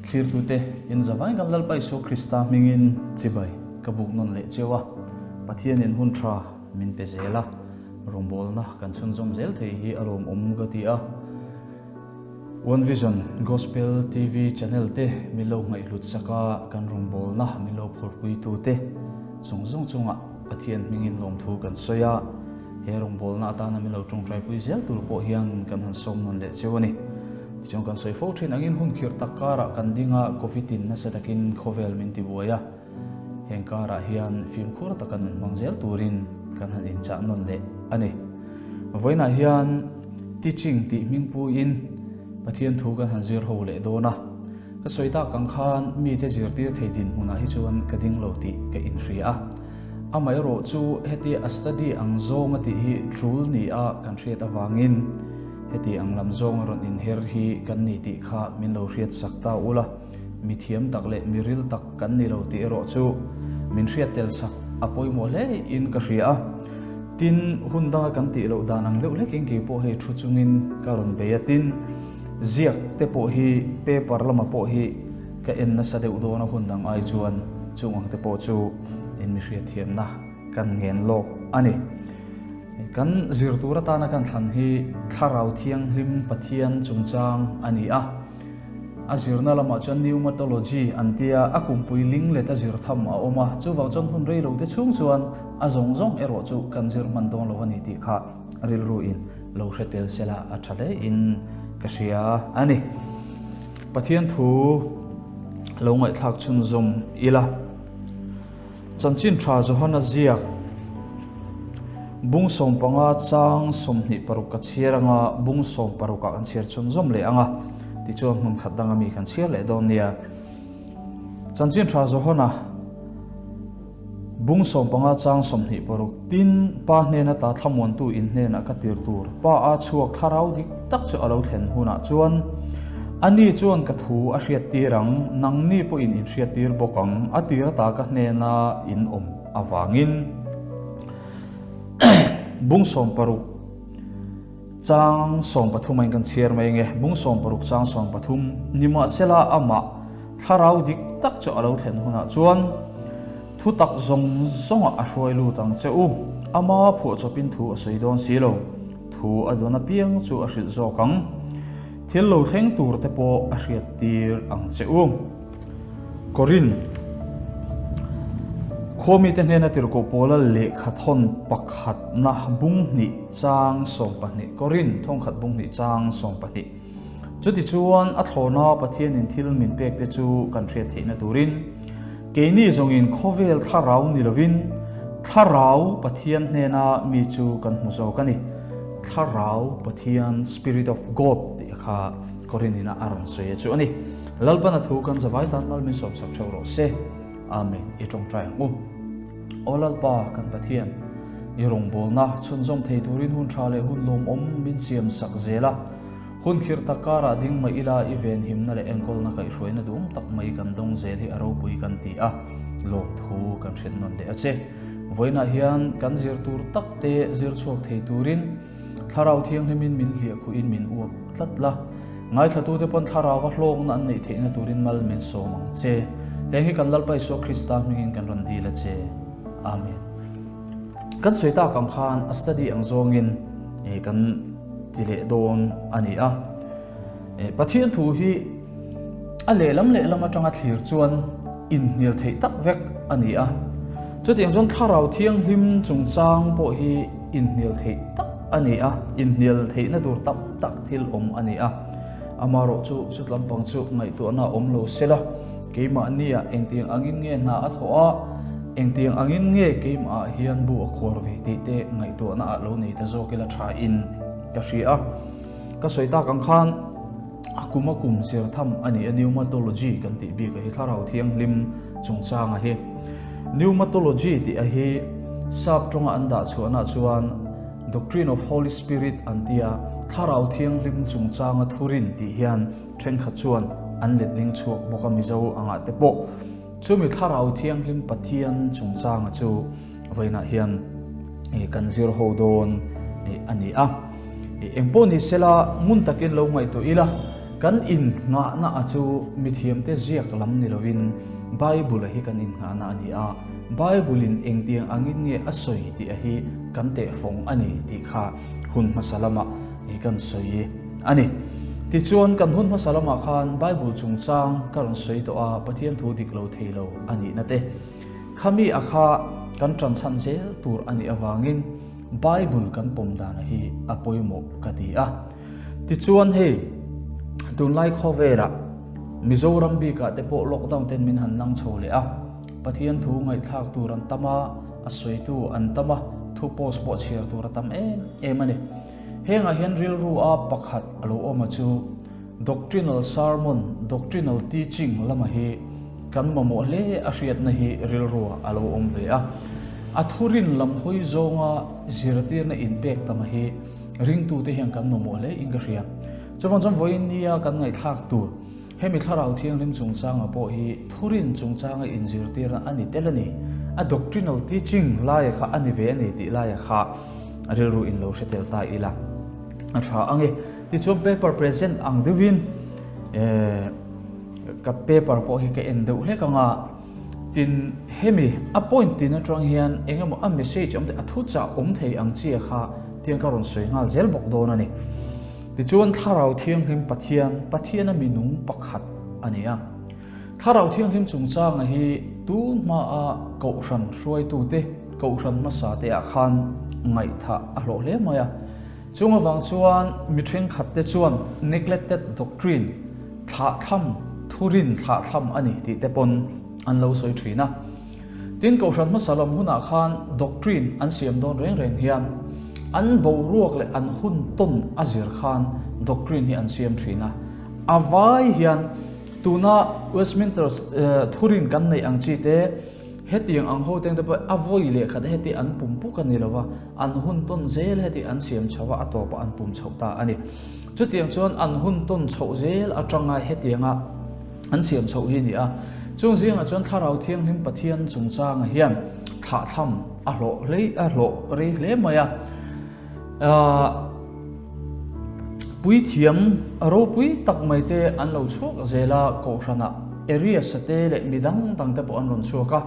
Thlirtute in zavai kan Lalpa Isua Krista hmingin chibai ka buk nawn leh cheu a, Pathianin hun tha min pe zel a, rawngbawlna kan chhunzawm zel thei hi a lawmawm ka ti a. One Vision Gospel TV channel te min lo ngaihhlut sak a, kan rawngbawlna min lo phurpuitu te zawng zawng chungah Pathian hmingin lawmthu kan sawi a, he rawngbawlna atana min lo tawngtaipui zel tur pawh hian kan han sawm nawn leh cheu a ni. Tichuan kan sawi fo thin angin hun khirh tak karah kan ding a, Covid in nasa takin khawvel min tibuai a, heng karah hian fimkhur taka nun hmang zel turin kan han inchah nawn leh a ni. Vawiinah hian teaching tih hmingpuiin Pathian thu kan han zir ho leh dawn a, ka sawi tak ang khan mite zirtir thei dinhmunah hi chuan ka ding lo tih ka inhria a. Amaherawh chu hetia a study ang zawnga tih hi tul ni a kan hriat avangin heti ang lam zawnga rawn inher hi kan ni tih kha min lo hriat sak ta ula, mi thiam tak leh mi ril tak kan ni lo tih erawh chu min hriat tel sak a pawimawh hle in ka hria a. Tin, hun danga kan tih loh dan ang deuh hlekin kei pawh hei thu chungin ka rawn bei a, tin, ziak te pawh hi paper lama pawh hi ka en nasa deuh dawn a hun dang ai chuan chung ang te pawh chu in mi hriatthiamna kan ngen lawk a ni. Kan zir tur atana kan thlan hi Thlarau Thianghlim Pathian chungchang a ni a. A zirna lamah chuan pneumatology an tia, a kumpui ling let a zir tham a awm a, chuvang chuan hun rei lo te chhung chuan a zawng zawng erawh chu kan zir hman dawn lo a ni tih kha rilru in lo hre tel sela a tha hle in ka hria a ni. Pathian thu lo ngaihthlak chhunzawm ila. Chanchin tha Johana ziak bung 15 chang 26 ka chhiar anga bung 16 ah kan chhiar chhunzawm leh anga tichuan hmun khat danga mi kan chhiar leh dawn nia. Chanchin tha Johana bung 15 chang 26 Tin, Pa hnena ta thlamuantu in hnenah ka tir tur Pa a chhuak thlarau dik tak chu a lo thlen hunah chuan ani chuan ka thu a hriattir ang, nangni pawhin in hriattir bawk ang, a tir ata ka hnena in awm avangin. Bung 16 chang 13 a in kan chhiar mai ange, Bung 16 chang 13, Nimahsela amah thlarau dik tak chu a lo thlen hunah chuan, Thu tak zawng zawngah a hruai lut ang che u. Ama phuahchawpin thu a sawi dawn si lo. Thu a dawn apiang chu a hrilh zawk ang. Thil lo thleng tur te pawh a hriattir ang che u. Korin Khuamite hnena tirhkoh pawla lehkha thawn pakhatna bung hnih chang 12 Korin thawngkhat bung hnih chang 12 Chutichuan a thlawna Pathianin thil min pekte chu kan hriat theihna turin Keini zawngin khawvel thlarau ni lovin Thlarau Pathian hnena mi chu kan hmu zawk a ni. Thlarau Pathian, Spirit of God, tih kha Korinina a rawn sawi a chu a ni. Lalpana thu kan zavai tan mal min sawmsak theuh rawh se. Amen. I tawngtai ang u. Aw Lalpa kan Pathian, i rawngbawlna chhunzawm thei turin hun tha leh hun lawmawm min siamsak zel a. Hun khirh tak karah ding mai ila i venhimna leh enkawlna kaihhruaina duhawm tak mai kan dawng zel hi a ropui kan ti a, lawmthu kan hrilh nawn leh a che. Vawiinah hian kan zir tur tak te zir chhuak thei turin Thlarau Thianghlimin min hliahkhuhin min uap tlat la, ngaithlatute pawn Thlarauva hlawkna an neih theihna turin mal min sawm ang che. Heng hi kan Lalpa Isua Krista hmingin kan rawn dil a che. Amen. Kan sawi tak ang khan a study ang zawngin kan ti leh dawn a ni a. Pathian thu hi a lehlam lehlam atanga thlir chuan inhnial theih tak vek a ni a. Chutiang chuan Thlarau Thianghlim chungchang pawh hi inhnial theih tak a ni a, inhnial theihna tur tam tak thil awm a ni a. Amaherawh chu chutlampang chu ngaihtuahna a awm lo sela, keimahnia engtiang angin nge hna a thawh a, engtiang angin nge keimahah hian bu a khuar ve tih te ngaihtuahna ah lo nei ta zawk ila tha in ka hria a. Ka sawi tak ang khan a kum a kum zir tham a ni a, pneumatology kan tih bik a hi Thlarau Thianghlim chungchang a hi. Pneumatology tih a hi sap tawnga an dah chhuahna chuan Doctrine of Holy Spirit an tia Thlarau Thianghlim chungchanga thurin tih hian thenkhat chuan an letling chhuak bawk a Mizo angah te pawh chumi Thlarau Thianghlim Pathian chungchanga chu vawiinah hian kan zir ho dawn a ni a. Engpawh ni sela ngun takin lo ngaihtuah ila. Kan innghahna a chu mithiamte ziak lam ni lovin Bible-a hi kan innghahna a ni a, Bible-in engtiang angin nge a sawi tih a hi kan tehfawng a ni tih kha hun hmasa lamah kan sawi a ni. Tichuan, kan hun hmasa lamah khan Bible chungchang ka rawn sawi tawh a, Pathian thu dik lo thei lo a nihna te khami a kha kan ṭanchhan zel tur a nih avangin Bible kan pawm dana hi a pawimawh ka ti a. Tichuan hei tunlai khawvelah Mizoram bikah te pawh lockdown ten min han nang chho leh a, Pathian thu ngaihthlak tur an tam a, a sawitu an tam a, thu post pawh chhiar tur a tam em em a ni. Hengah hian rilru a pakhat a lo awm a chu doctrinal sermon, doctrinal teaching lama hi kan mamawh hle a hriatna hi rilruah a lo awm ve a. A thurin lam hawi zawnga zirtirna inpek tama hi Ringtute hian kan mamawh hle in ka hria. Chuvang chuan vawiin nia kan ngaihthlak tur hemi Thlarau Thianghlim chungchanga pawh hi thurin chungchanga inzirtirna a ni tel a ni. A doctrinal teaching laia kha a ni ve a ni tih laia kha rilru in lo hre tel ta ila a tha ang e. Tichuan paper present ang deuhin ka paper pawh hi ka en deuh hlek ang a. Tin, hemi a point tin atang hian eng emaw a message awm thei, a thuchah awm thei ang chi kha tiang ka rawn sawi nghal zel bawk dawn a ni. Tichuan Thlarau Thianghlim Pathian, Pathiana mi nung pakhat a ni a. Thlarau Thianghlim chungchanga hi tun hmaa Kohhran hruaitute, Kohhran hmasa te ah khan ngaihthah a hlawh hle mai a. Chung avang chuan mi thenkhatte chuan neglected doctrine, thlahthlam, thurin thlahthlam a ni tih te pawn an lo sawi thin a. Tin, Kohhran hmasa lam hunah khan doctrine an siam dawn reng reng hian an boruak leh an hun tawn a zir khan doctrine hi an siam thin a. A vai hian tuna Westminster thurin kan neih ang chi te, Hetiang ang ho teng te pawh a vawi leh khat heti an pum puk a ni lo va, an hun tawn zel heti an siam chho a, a tawpah an pum chhoh ta a ni. Chutiang chuan an hun tawn chhoh zel atanga hetianga an siam chhoh hi a ni a. Chung zingah chuan Thlarau Thianghlim Pathian chungchanga hian thlahthlam a hlawh hlei a hlawh rei hle mai a. Puithiam ropui tak mai te an lo chhuak zel a, Kohhranah Arius-a te leh mi dang dang te pawh an rawn chhuak a.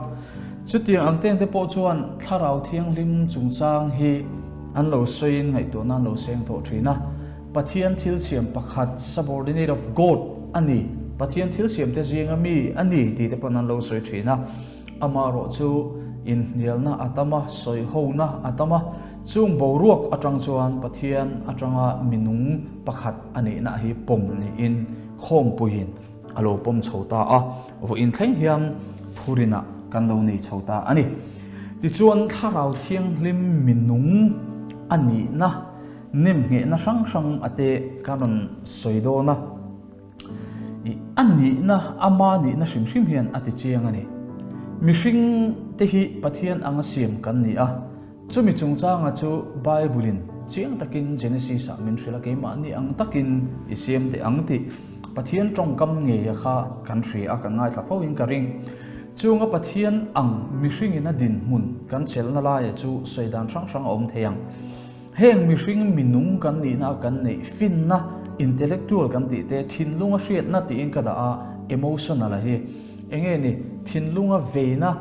Chutiang ang teng te pawh chuan Thlarau Thianghlim chungchang hi an lo sawiin ngaihtuahna an lo seng tawh thin a. Pathian thil siam pakhat, subordinate of God, a ni, Pathian thil siam te zinga mi a ni tih te pawn an lo sawi thin a. Amaherawh chu inhnialna a tam a, sawihona a tam a, chung boruak atang chuan Pathian atanga minung pakhat a nihna hi pawm niin khawmpuiin a lo pawm chho ta a, vawiin thleng hian thurinah kan lo nei chho ta a ni. Tichuan Thlarau Thianghlim minung a nihna nemnghehna hrang hrang a te kan rawn sawi dawn a. I a nihna, ama nihna hrim hrim hian a ti chiang a ni. Mihring te hi Pathian anga siam kan ni a, chumi chungchanga chu Bible-in chiang takin Genesis-ah min hrilh a, keimahni ang takin i siam teh ang tih Pathian tawngkam ngeia kha kan hria a, kan ngaithla fo in ka ring. Chunga Pathian ang mihringin a dinhmun kan chelna laia chu sawi dan hrang hrang a awm thei ang. Heng mihring minung kan nihna a kan neih finna, intellectual kan tih te, thinlunga hriatna tiin ka dah a, emotional a hi enge ni, thinlunga veina,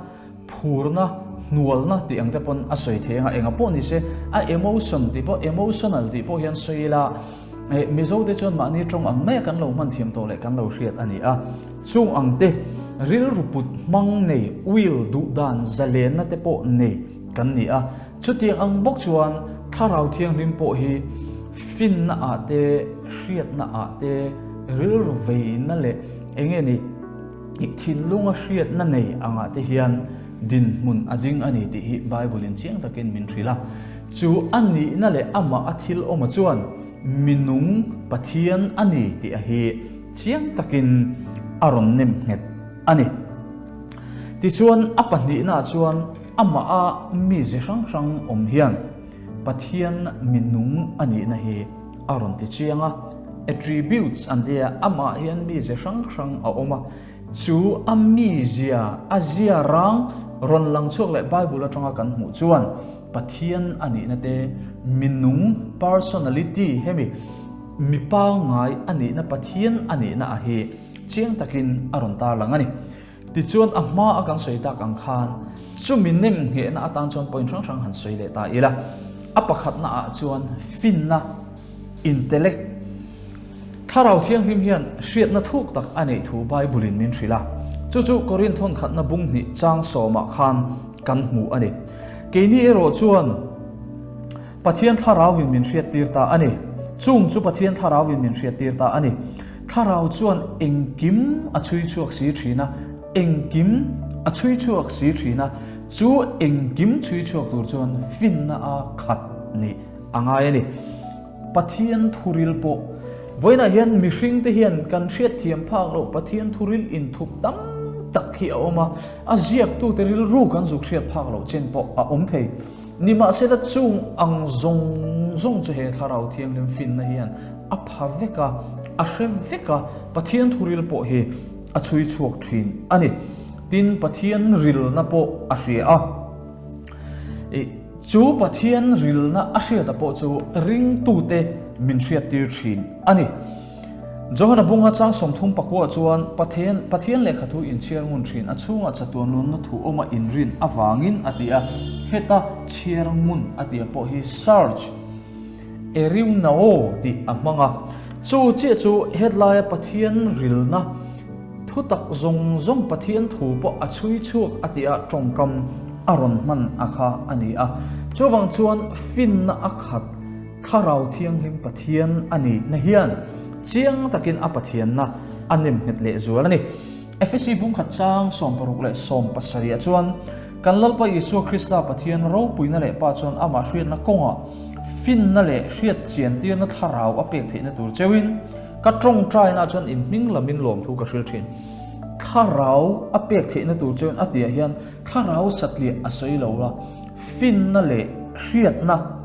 phurna, hnualna tih ang te pawn a sawi thei anga enga pawh ni se, a emotion tih pawh emotional tih pawh hian sawi ila, eh Mizo te chuan mahni tawng ang maia kan lo hman thiam tawh leh kan lo hriat a ni a, chung ang te rilru put hmang nei, will, duhdan, zalenna te pawh nei kan ni a. Chutiang ang bawk chuan Thlarau Thianghlim pawh hi finna ah te, hriatna ah te, rilru veina leh eng nge ni thinlunga hriatna nei angah te hian dinhmun a ding a ni tih hi Bible in chiang takin min hrilh a. Chu a nihna leh amah a thil awma chuan minung Pathian a ni tih a hi chiang takin a rawn nem nghet a ni. Tichuan a pahnihnaah chuan Amah a mize hrang hrang awm hian Pathian minung a nihna hi a rawn ti chiang a, attributes an ti a, amah hian mize hrang hrang a awm a, chu a mizia, a zia rang rawn lang chhuak leh Bible atanga kan hmuh chuan Pathian a nihna te, minung personality hemi. mi pangngai a nihna Pathian a nihna a hi chiang takin a rawn tarlang a ni. Tichuan a hma a kan sawi tak ang khan chumi nem nghehna atan chuan point hrang hrang han sawi leh ta ila. A pakhatna ah chuan finna, intellect, Thlarau Thianghlim hian hriatna thuk tak a neih thu Bible in min hrilh a. Chu chu Korinth thawnkhatna bung hnih chang sawmah khan kan hmu a ni. Keini erawh chuan Pathian Thlarauin min hriattir ta a ni. Chung chu Pathian Thlarauin min hriattir ta a ni. Thlarau chuan engkim a chhui chhuak si thin a, engkim a chhui chhuak si thin a, chu engkim chhui chhuak tur chuan finna a khat nih a ngai a ni. Pathian thuril pawh vawiinah hian mihringte hian kan hriatthiam phak loh Pathian thuril inthup tam tak hi a awm a, a ziaktute rilru kan zuk hriat phak loh chen pawh a awm thei. Nimahsela chung ang zawng zawng chu he Thlarau Thianghlim finna hian a pha vek a, a hre vek a, Pathian thuril pawh hi a chhui chhuak thin a ni. Tin, Pathian rilna pawh a hria a. I chu Pathian rilna a hriata pawh chu ringtute min hriattir thin a ni. Johana bunga chang 30 pakua chuan Pathian Pathian lehkhathu inchhiar ngun thin a chhungah chatuan nunna thu awma inrin avangin a ti a, heta chhiar ngun a tia pawh hi search eriunao tih a hmang a. Chu chiah chu hetlaia Pathian rilna thutak zawng zawng Pathian thu pawh a chhui chhuak a tia tawngkam a rawn hman a kha a ni a. Chuvang chuan finna a khat. Thlarau Thianghlim Pathian a nihna hian chiang takin a Pathianna a nemnghet leh zual a ni. Efesi bungkhat chang 60 leh 70 ah chuan kan Lalpa Isua Krista Pathian ropuina leh Pa chuan amah hriatna kawngah finna leh hriat chiantirna thlarau a pek theihna tur cheuhin ka tawngtaina chuan in hming lamin lawmthu ka hrilh thin. Thlarau a pek theihna tur cheuhin a tihah hian thlarau satliah a sawi lo a, Finna leh hriatna,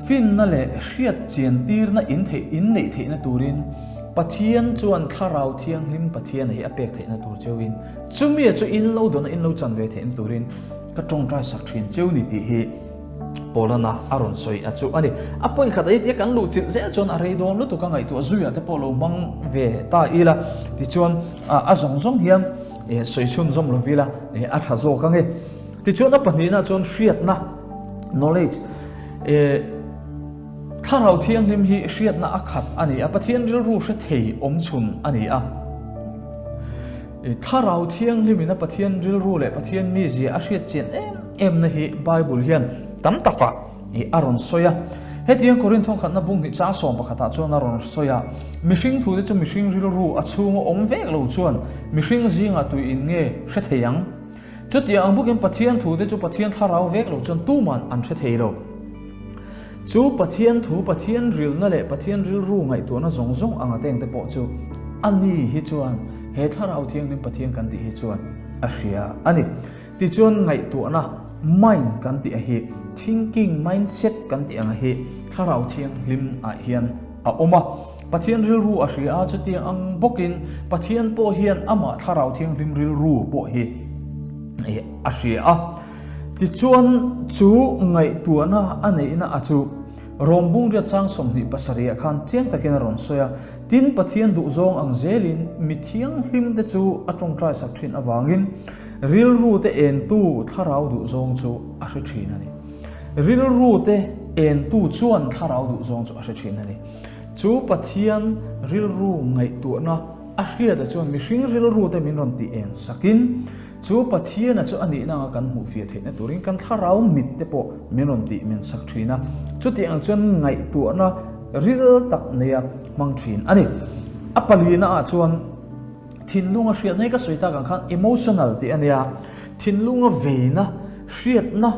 Finna leh hriat chiantirna in theih in neih theihna turin Pathian chuan Thlarau Thianghlim Pathiana hi a pek theihna tur cheuhin chumia chu in lo dawna in lo chan ve theihna turin ka tawngtai sak thin cheu ni tih hi Paulana a rawn sawi a chu a ni. A point khat a tia kan luh chilh zel chuan a rei dawn lutuk a ngaihtuah zuiah te pawh lo hmang ve ta ila tichuan a zawng zawng hian sawi chhunzawm lovila a tha zawk ange. Tichuan a pahnihna chuan hriatna, knowledge, Thlarau Thianghlim hi hriatna a khat a ni a, Pathian rilru hre thei awm chhun a ni a. Thlarau Thianghlimin a Pathian rilru leh Pathian mizia a hriat chian em emna hi Bible hian tam takah a rawn sawi a. Hetiang Korinth thawnkhatna bung hnih chang 11 ah chuan a rawn sawi a, Mihring thute chu mihring rilru a chhunga awm vek lo chuan mihring zingah tui in nge hre thei ang? Chutiang ang bawkin Pathian thute chu Pathian thlarau vek lo chuan tuman an hre thei lo. Chu Pathian thu, Pathian rilna leh Pathian rilru ngaihtuahna zawng zawng anga tengte pawh chu a ni hi chuan he Thlarau Thianghlim Pathian kan tih hi chuan a hria a ni. Tichuan ngaihtuahna, mind, kan tih a hi, thinking, mindset, kan tih anga hi Thlarau Thianghlim ah hian a awm a. Pathian rilru a hria a, chutiang ang bawkin Pathian pawh hian amah Thlarau Thianghlim rilru pawh hi a hria a. Tichuan chu ngaihtuahna a neihna a chu Rom bungriat chang 27 ah khan chiang takin a rawn sawi a, Tin, Pathian duhzawng ang zelin mi thianghlimte chu a tawngtai sak thin avangin rilrute entu Thlarau duhzawng chu a hre thin a ni. Rilrute entu chuan Thlarau duhzawng chu a hre thin a ni. Chu Pathian rilru ngaihtuahna a hriata chuan mihring rilrute min rawn tih en sakin, chu Pathiana chu a nihna anga kan hmuh fiah theihna turin kan thlarau mit te pawh min rawn tih men sak thin a. Chutiang ang chuan ngaihtuahna ril tak neia hmang thin a ni. A palina ah chuan thinlunga hriatna hi ka sawi tak ang khan emotional tih a nia. Thinlunga veina, hriatna,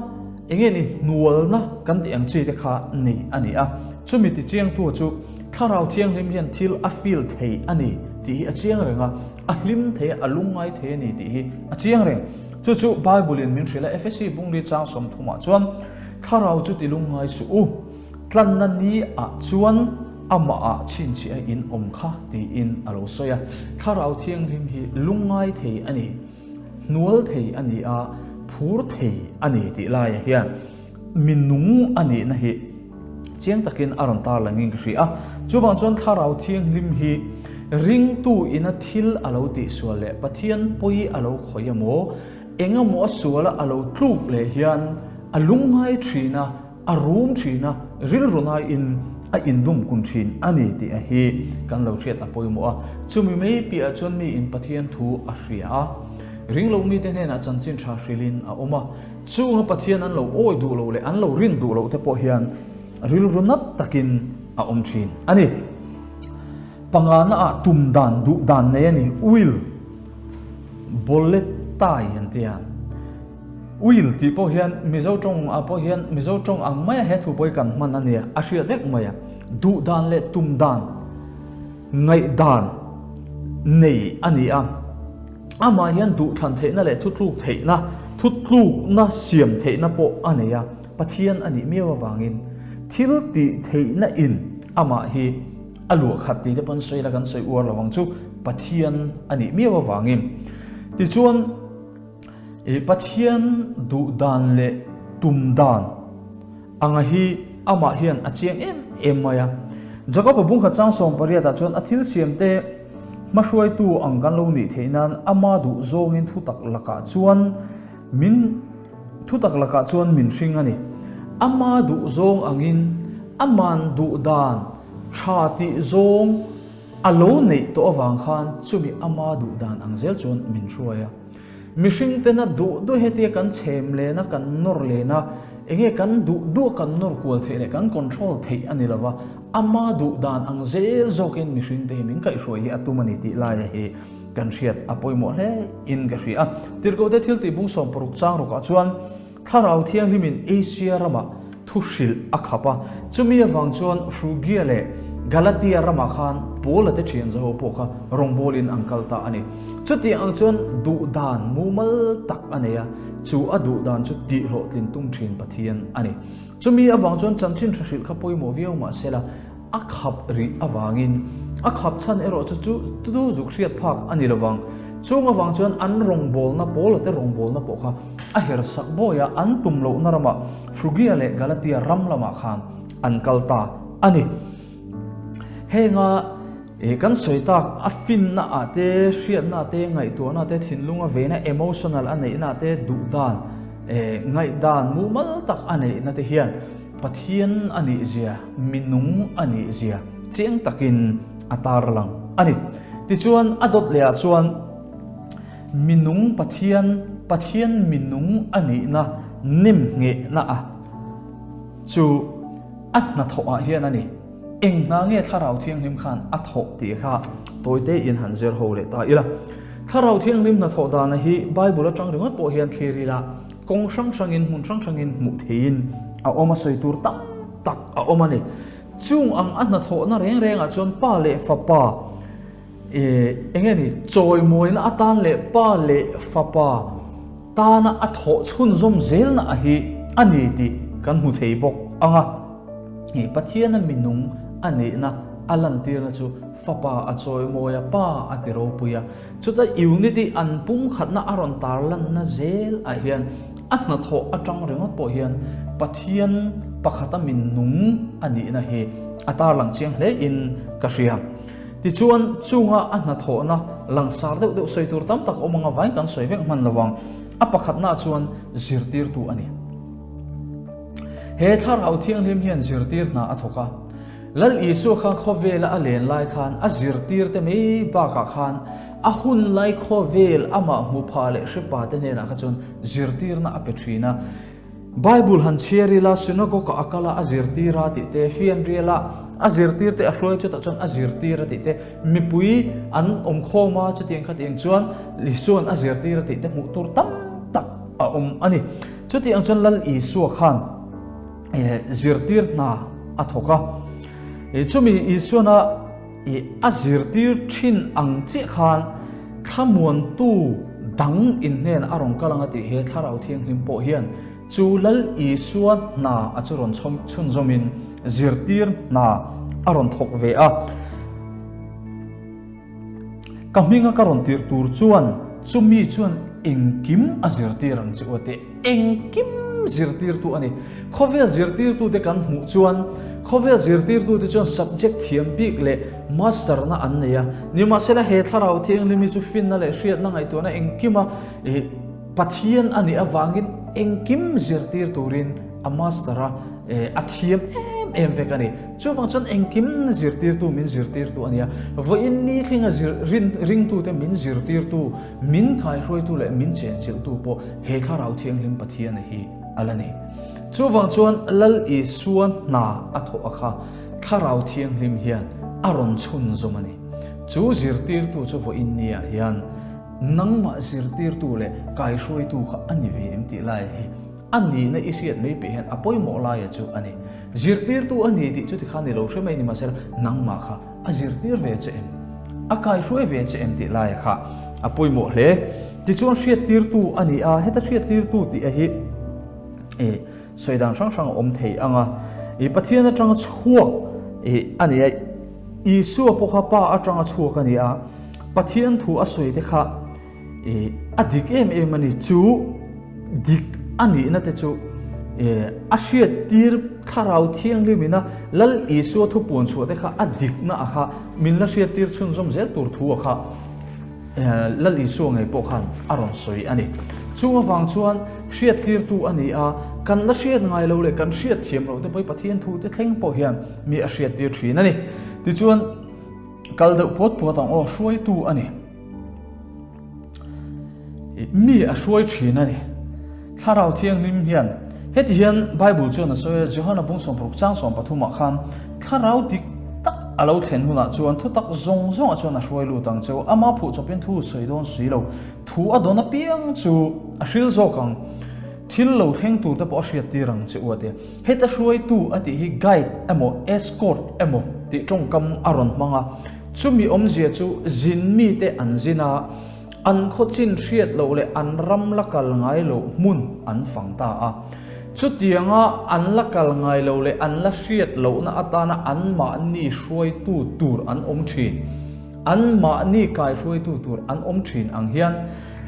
eng nge ni hnualna kan tih ang chi te kha nei a ni a. Chumi ti chiangtu chu Thlarau Thianghlim hian thil a feel thei a ni tih hi a chiang reng a, a hlim thei a, a lungngai thei a ni tih hi a chiang reng. Chu chu Bible in min hrilh a, Efesi bungli chang 30 ah chuan, Thlarau chu ti lungngai suh u, tlanna ni ah chuan amah ah chhinchhiah a in awm kha tiin a lo sawi a. Thlarau Thianghlim hi lungngai thei a ni, hnual thei a ni a, phur thei a ni tih laiah hian mi nung a nihna hi. Chiang takin a rawn tar langin ka hria a. Chuvang chuan Thlarau Thianghlim hi ringtu ina thil a lo tihsual leh Pathian pawi a lo khawih emaw, eng emaw a suala a lo tluk leh hian a lungngai thin a, a rum thin a, rilru naiin a indum kun thin a ni tih a hi kan lo hriat a pawimawh a. Chumi mai piahah chuan miin Pathian thu a hria a, ringlo mite hnenah chanchin tha hrilhin a awm a. Chunga Pathian an lo awi duh loh leh an lo rin duh loh te pawh hian rilru nat takin a awm thin a ni. Pangana ah tum dan duh dan nei a ni, will, boletai an ti a. Will tih pawh hian Mizo tawng ah pawh hian Mizo tawng ang maia he thu pawh hi kan hman a nia, a hriat vek mai a. Duh dan leh tum dan, ngaihdan nei a ni a. Amah hian duhthlan theihna leh thutluk theihna, thutlukna siam theihna pawh a nei a, Pathian a nih miau avangin thil tih theihna in amah hi a luah khat tih te pawh an sawi la kan sawi uar lo ang chu, Pathian a nih miau avangin. Tichuan, ih Pathian duh dan leh tum dan anga hi amah hian a chiang em em mai a. Jakob-a bungkhat chang sawmpariatah chuan a thil siamte Hmahruaitu ang kan lo nih theih nan ama duh zawngin thutak lakah chuan min thutak lakah chuan min hring a ni. Ama duh zawng angin aman duh dan tha tih zawng a lo neih tawh avang khan chumi ama duh dan ang zel chuan min hruai a. Mihring tena duh duh hetia kan chhem len a, kan nawr len a, enge kan duh duh a kan nawr kual theih leh kan control theih a ni lova, ama duh dan ang zel zawkin mihring te hi min kaihhruai hi a tum a ni tih laia hi kan hriat a pawimawh hle in ka hria a. Tirhkohte thil tih bung 16 chang rawkah chuan, Thlarau Thianghlimin Asia ramah thu hrilh a khap a, chumi avang chuan Frugia leh Galatia ramah khan Paula te thian zaho pawh kha rawngbawlin an kal ta a ni. Chutiang ang chuan duhdan mumal tak a nei a, chu a duhdan chu tihhlawhtlin tum thin Pathian a ni. Chumi avang chuan chanchin tha hrilh kha pawimawh viau mah sela, A khap rih avangin a khap chhan erawh chu chu tu zuk hriat phak a ni lovang. Chung avang chuan an rawngbawlna Paula te rawngbawlna pawh kha a her sak bawi a, an tum lohna ramah Frugia leh Galatia ram lamah khan an kal ta a ni. Henga kan sawi tak a finna ah te, hriatna te, ngaihtuahna te, thinlunga veina emotional a neihna te, duhdan, ngaihdan mumal tak a neihna te hian Pathian a nih zia, minung a nih zia chiang takin a tarlang a ni. Tichuan, a dawt lehah chuan minung Pathian, Pathian minung a nihna nemnghehna a chu a hnathawhah hian a ni. Eng hna nge Thlarau Thianghlim khan a thawh tih kha tawite in han zir ho leh ta ila. Thlarau Thianghlim hnathawh dana hi Bible atang ringawt pawh hian thlir ila, Kawng hrang hrangin hmun hrang hrangin hmuh theihin a awm a, sawi tur tam tak a awm a ni. Chung ang a hnathawhna reng rengah chuan pa leh fapa eh eng nge ni chawimawina atan leh pa leh fapa tana a thawh chhunzawm zelna a hi a ni tih kan hmu thei bawk ang a. Hei Pathiana minung a nihna a lantirna chu fapa a chawimawi a, pa a ti ropui a. Chuta unity an pumkhatna a rawn tarlanna zel ah hian a hnathawh atang ringawt pawh hian Pathian pakhata min nung a nihna hi a tarlang chiang hle in ka hria. Tichuan chunga a hnathawhna langsar deuh deuh sawi tur tam tak awm anga vain kan sawi vek hman lo ang. A pakhatna chuan zirtirtu a ni. He Thlarau Thianghlim hian zirtir hna a thawk a. Lal Isua kha khawvela a len lai khan a zirtirte mai bakah khan a hun lai khawvel amah hmupha leh hrepa te hnenah kha chuan zirtirna a pe thin a. Bible han chhiar ila synagogue-ah a kal a, a zirtir a tih te, fianriala a zirtirte a hruai chutah chuan a zirtir a tih te, mipui an awm khawm a chutiang khatiang chuan Isua'n a zirtir a tih te hmuh tur tam tak a awm a ni. Chutiang chuan Lal Isua khan. zirtir hna a thawk a. Chumi Isuana a zirtir thin ang chiah khan thlamuantu dang in hnen a rawn kal ang a tih he Thlarau Thianghlim pawh hian chu Lal Isua hna a chu rawn chhunzawmin zirtir hna a rawn thawk ve a. Ka hminga ka rawn tirh tur chuan chumi chuan engkim a zirtir ang che u a ti. Engkim zirtirtu a ni. Khawvel zirtirtute kan hmuh chuan khawvel zirtirtute chuan subject thiam bik leh master na an nei a. Nimahsela he Thlarau Thianghlim hi chu finna leh hriatna ngaihtuahna engkima Pathian a nih avangin engkim zirtir turin a master a, a thiam em em vek a ni. Chuvang chuan engkim zirtirtu min zirtirtu a nia. Vawiin ni thlenga zir ringtute min zirtirtu, min kaihruaitu leh min chenchilhtu pawh he Thlarau Thianghlim Pathiana hi a la ni. Chuvang chuan Lal Isua hna a thawh a kha Thlarau Thianghlim hian a rawn chhunzawm a ni. Chu zirtirtu chu vawiin niah hian nangmah zirtirtu leh kaihruaitu kha a ni ve em tih lai hi a nihna i hriat mai peh hian a pawimawh laia chu a ni. Zirtirtu a ni tih chuti khan i lo hre mai ni mahsela nangmah kha a zirtir ve che em? A kaihruai ve che em tih laia kha a pawimawh hle. Tichuan hriattirtu a ni a, heta hriattirtu tih a hi e sawi dan hrang hrang a awm thei ang a. I Pathian atanga chhuak e a ni a, Isua pawh kha Pa atanga chhuak a ni a, Pathian thu a sawi te kha e a dik em em a ni. Chu dik a nihna te chu e a hriattir Thlarau Thianghlim ina Lal Isua thu puan chhuah te kha a dikna a kha min la hriattir chhunzawm zel tur thu a kha Lal Isua ngei pawh khan a rawn sawi a ni. Chung avang chuan hriattirtu a ni a, kan la hriat ngai lo leh kan hriat thiam loh te pawh hi Pathian thu te thleng pawh hian mi a hriattir thin a ni. Tichuan kal deuh puat puat ang aw, hruaitu a ni. Mi a hruai thin a ni. Thlarau Thianghlim hian heti hian Bible chuan a sawi a, Johana bung 60 chang 13 ah khan Thlarau dik tak a lo thlen hunah chuan thutak zawng zawngah chuan a hruai lut ang cheu. Ama phuh chawpin thu sawi dawn si lo. Thu a dawn apiang chu a hril zawk ang. Thil lo thleng tur te pawh a hriat tir ang che u a ti. Heta hruaitu a tih hi guide emaw escort emaw tih tawngkam a rawn hmang a. Chumi awmzia chu zin mite an zin a, an khawchin hriat loh leh an ram la kal ngai loh hmun an fang ta a. Chutianga an la kal ngai lo leh an la hriat lohna atana anmahni hruaitu tur an awm thin, anmahni kaihruaitu tur an awm thin ang hian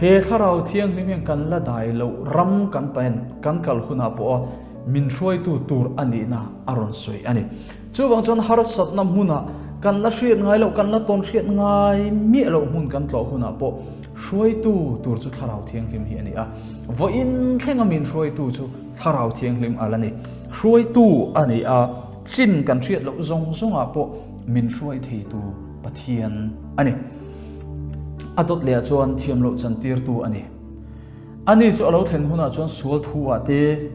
he Thlarau Thianghlim hian kan la dai loh ram kan pen kan kal hunah pawha min hruaitu tur a nihna a rawn sawi a ni. Chuvang chuan harsatna hmunah kan la hriat ngai loh, kan la tawn hriat ngai miah loh hmun kan tlawh hunah pawh hruaitu tur chu Thlarau Thianghlim hi a ni a. Vawiin thlenga min hruaitu chu Thlarau Thianghlim a la ni. Hruaitu a ni a, chin kan hriat loh zawng zawngah pawh min hruai theitu Pathian a ni. A dawt lehah chuan thiam loh chantirtu a ni. Ani chu a lo thlen hunah chuan sual thu ah te,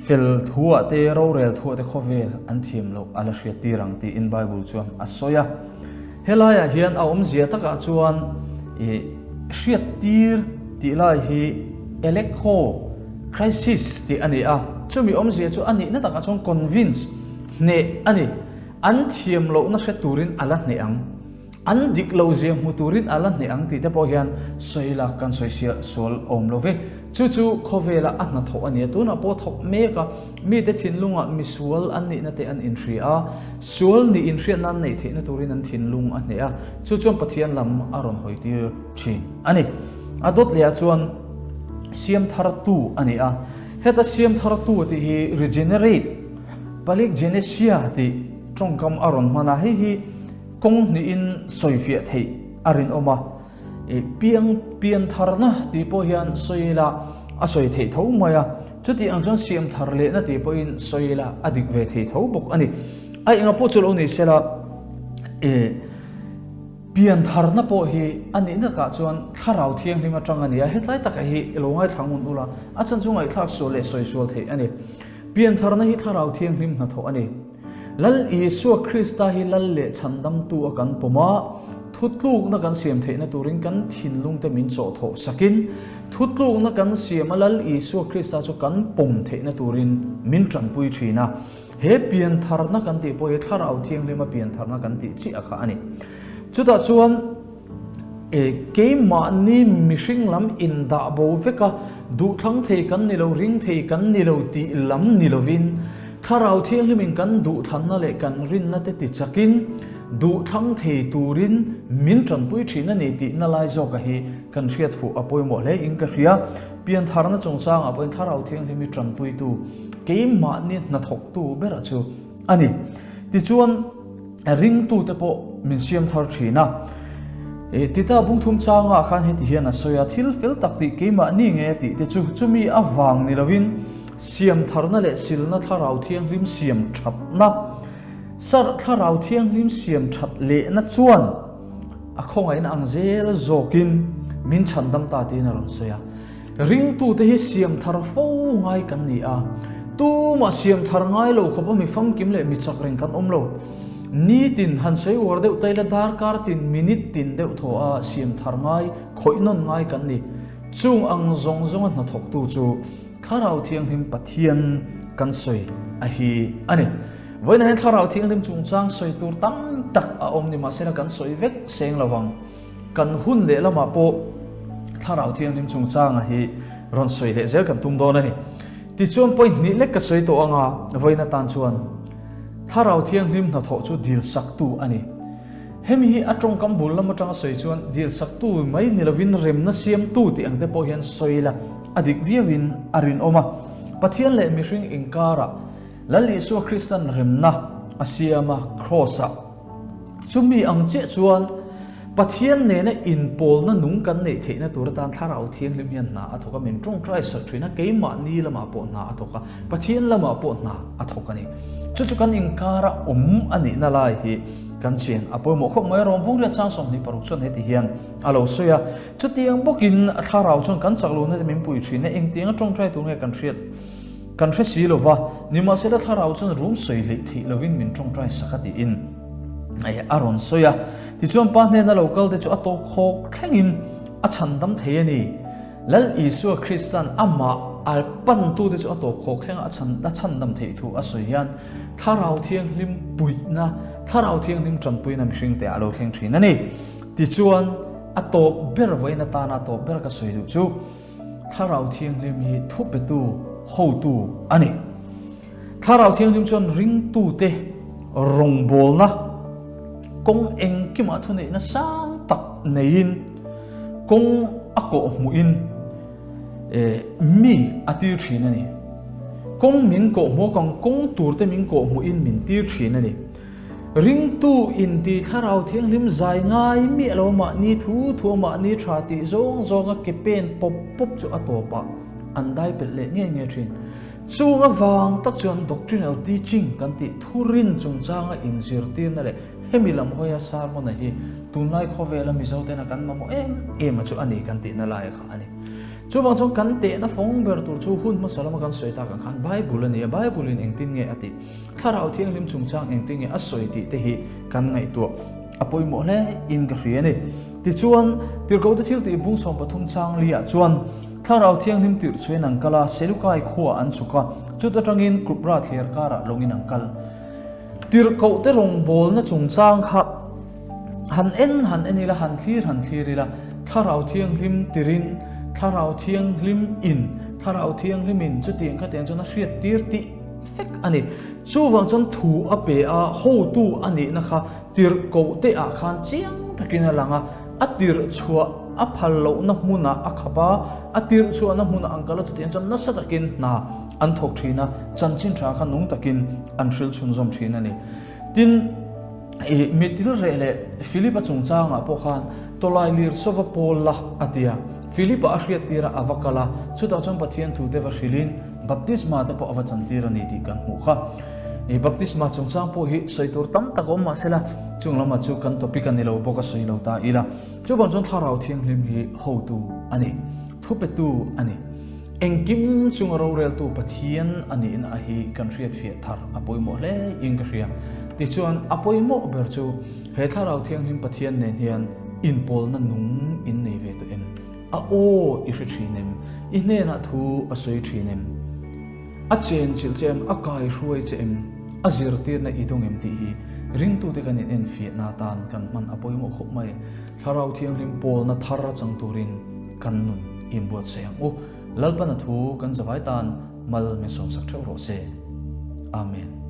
Fel thuah te, rorel thuah te khawvel an thiam loh a la hriat tir ang tiin Bible chuan a sawi a. Helaiah hian a awmzia takah chuan ih hriat tir tih lai hi elekho crisis tih a ni a. Chumi awmzia chu a nihna takah chuan convince, hneh a ni. An thiam lohna hre turin a la hneh ang. An dik lo zia hmu turin a la hneh ang tih te pawh hian sawi la kan sawi siah sual awm lo ve. Chu chu khawvela a hnathawh a nia. Tunah pawh thawk mek a, mite thinlungah misual an nihna te an inhria a, sual nih inhriatna an neih theihna turin an thinlung a hneh a, chu chuan Pathian lam a rawn hawi tir thin a ni. A dawt lehah chuan siam thartu a ni a. Heta siam thartu tih hi regenerate, palikgenesia tih tawngkam a rawn hman a, hei hi Kawng hnihin sawifiah theih a rinawm a, i piang pian tharna tih pawh hian sawi ila a sawi theih tho mai a, chuti ang chuan siam thar lehna tih pawhin sawi ila a dik ve thei tho bawk a ni. A enga pawh chu lo ni sela, i pian tharna pawh hi a nih nakah chuan thlarau thianghlim atang a ni a, hetlai takah hi i lo ngaithla ngun ula, a chan chu ngaihthlak sual leh sawi sual theih a ni. Pian tharna hi thlarau thianghlim hnathawh a ni. Lal Isua Krista hi Lal leh Chhandamtu a kan pawm a, thutlukna kan siam theihna turin kan thinlungte min chawhthawh sakin, thutlukna kan siam a Lal Isua Krista chu kan pawm theihna turin min tanpui thin a. He piantharna kan tih pawh hi Thlarau Thianghlima piantharna kan tih chiah kha a ni. Chutah chuan. Keimahni mihring lam indah bo vek a, duhthlang thei kan ni lo, ring thei kan ni lo tih lam ni lovin, Thlarau Thianghlimin kan duhthlanna leh kan rinna te tichakin duhthlang thei turin min tanpui thin a ni tihna lai zawka hi kan hriat fuh a pawimawh hle in ka hria. Piantharna chungchangah pawhin Thlarau Thianghlim hi tanpuitu, keimahni hnathawktu bera chu a ni. Tichuan. Ringtute pawh min siam thar thin a. Tita bungthum changah khan heti hian a sawi a, Thil fel tak tih keimahni nge a tih te chu chumi avang ni lovin siam tharna leh silna thlarau thianghlim siam thatna, sarh thlarau thianghlim siam that lehna chuan a khawngaihna ang zel zawkin min chhandam ta tiin a rawn sawi a. Ringtute hi siam thar fo ngai kan ni a, tumah siam thar ngai lo khawpa mi famkim leh mi chak reng kan awm lo. Nitin han sawi uar deuh ta ila darkar tin minute tin deuh thaw a siam thar ngai, khawih nawn ngai kan ni. Chung ang zawng zawnga hnathawktu chu Thlarau Thianghlim Pathian kan sawi a hi a ni. Vawiinah hian Thlarau Thianghlim chungchang sawi tur tam tak a awm ni mahsela kan sawi vek seng lo vang. Kan hun leh lamah pawh Thlarau Thianghlim chungchanga hi rawn sawi leh zel kan tum dawn a ni. Tichuan point hnih lek ka sawi tawh anga vawiin atan chuan Thlarau Thianghlim hnathawh chu dil saktu a ni. Hemi hi a tawngkam bul lam atanga sawi chuan dil saktu mai ni lovin remna siamtu tih ang te pawh hian sawi ila a dik viauin a rinawm a. Pathian leh mihring inkarah Lal Isua Kristan remna a siam a, Kraws-ah. Chumi ang chiah chuan Pathian nena inpawlna nung kan neih theihna tur atan Thlarau Thianghlim hian hna a thawk a, min tawngtai sak thin a, keimahni lamah pawh hna a thawk a, Pathian lamah pawh hna a thawk a ni. Chu chu kan inkara awm a nihna lai hi kan chian a pawimawh khawp mai a, Rawngbawngriat chang 26 chuan heti hian a lo sawi a, Chutiang bawkin Thlarau chuan kan chak lohna te min pui thin a, engtianga tawngtai tur nge kan hriat? Kan hre si lo va, nimahsela thlarau chuan rum sawi hleih theih lovin min tawngtai sak a tiin a rawn sawi a. Tichuan Pa hnena lo kal te chu a tawp khawk thlengin a chhandam thei a ni. Lal Isua Krista'n amah a pantute chu a tawp khawk thlenga a chhandam theih thu a sawi hian Thlarau Thianghlim puihna, Thlarau Thianghlim tanpuina mihringte ah a lo thleng thin a ni. Tichuan a tawp ber vawiin atana a tawp ber ka sawi duh chu, Thlarau Thianghlim hi thupetu, hotu a ni. Thlarau Thianghlim chuan ringtute rawngbawlna kawng engkimah thuneihna sang tak neiin kawng a kawhhmuhin mi a tir thin a ni. Kawng min kawhhmuh a, kawng turte min kawhhmuhin min tir thin a ni. Ringtu inti Thlarau Thianghlim zai ngai miah lo mahni thu thu a mahni tha tih zawng zawnga ke pen pawp pawp chu a tawpah an dai pelh leh nge nge thin. Chung avang tak chuan doctrinal teaching kan tih thurin chungchanga inzirtirna leh hemi lam hawia sermon-a hi tunlai khawvela Mizo tena kan mamawh em em a chu a ni kan tihna laia kha a ni. Chuvang chuan kan tehna fawng ber tur chu hun hmasa lama kan sawi tak ang khan Bible a ni a, Bible-in engtin nge a tih? Thlarau Thianghlim chungchang engtin nge a sawi tih te hi kan ngaihtuah a pawimawh hle in ka hria a ni. Tichuan, Tirhkohte thiltih bung 13 chang liah chuan Thlarau Thianghlim tirh chuan an kal a, Selukai khuaah an chhuk a, chut atangin Kupra thliar karah lawngin an kal. Tirhkohte rawngbawlna chungchang kha han en han en ila, han thlir han thlir ila, Thlarau Thianghlim tirin, Thlarau Thianghlim in, Thlarau Thianghlim in chutiang khatiang chuan a hriattir tih Fek a ni. Chuvang chuan thu a pe a, hotu a nihna kha tirhkoh te ah khan chiang takin a lang a, a tirh chhuah a phal lohna hmunah a khap a, a tirh chhuahna hmunah an kal a, chutiang chuan nasa takin hna an thawk thin a, chanchin tha kha nung takin an hril chhunzawm thin a ni. Tin, ih, mitil reh leh Philip-a chungchangah pawh khan tawlai lir sawva pawl la a ti a, Philip-a a hriattir a, a va kal a, chutah chuan Pathian thu te va hrilhin, Baptisma te pawh a va chantir a ni tih kan hmuh kha. I baptisma chungchang pawh hi sawi tur tam tak a awm mahse la, chung lamah chu kan topic a ni lo bawk a sawi lo ta ila. Chuvang chuan Thlarau Thianghlim hi hotu a ni, thupetu a ni. Engkim chunga roreltu Pathian a nihna a hi kan hriatfiah thar a pawimawh hle in ka hria. Tichuan a pawimawh ber chu he Thlarau Thianghlim Pathian nen hian inpawlna nung in nei ve tawh em? A aw i hre thin em? I hnenah thu a sawi thin em? A chenchilh che em? A kaihruai che em? A zirtirna i dawng em tih hi ringtute kan in enfiahna atan kan hman a pawimawh khawp mai. Thlarau Thianghlim pawlna thar chang turin kan nun inbuatsaih ang u. Lalpana thu kan zavai tan mal min sawmsak theuh rawh se. Amen.